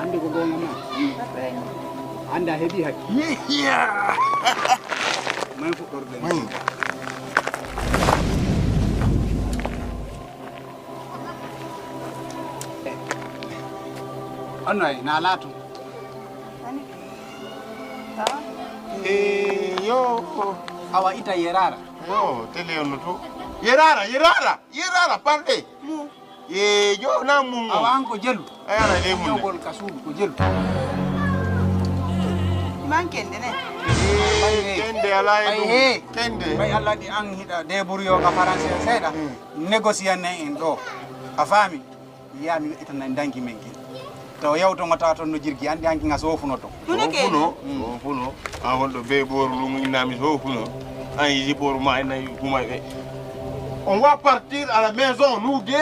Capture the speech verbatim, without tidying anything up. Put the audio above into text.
Hannde ko goonga ma. Hannde a heɓi hakke. May fuɗɗorɗen. Onno ay na laatu. E yo. Awa ita yerara. Yo tele on to. Yerara, yerara, yerara parde. Mu. E yo na mu. Awa an ko jelu. Ayana le mu. Yogol ka suudu ko jelu. Man kende ne. Kende ala e ɗum. Kende. Bay Allah di an hida debur yo ka faranse seda. Négocier ne en ɗo. A faami? Yiyaami weƴƴitana danki men kin. Taw yawto ngo tawa toon no jirgi, anndi hanki nga soofunoto. Huno kay. Soofuno, soofuno. A wonɗo be ɓooru lumu innami soofuno. An yiji ɓooru ma inna kuma ɓe. On va partir à la maison, nous deux.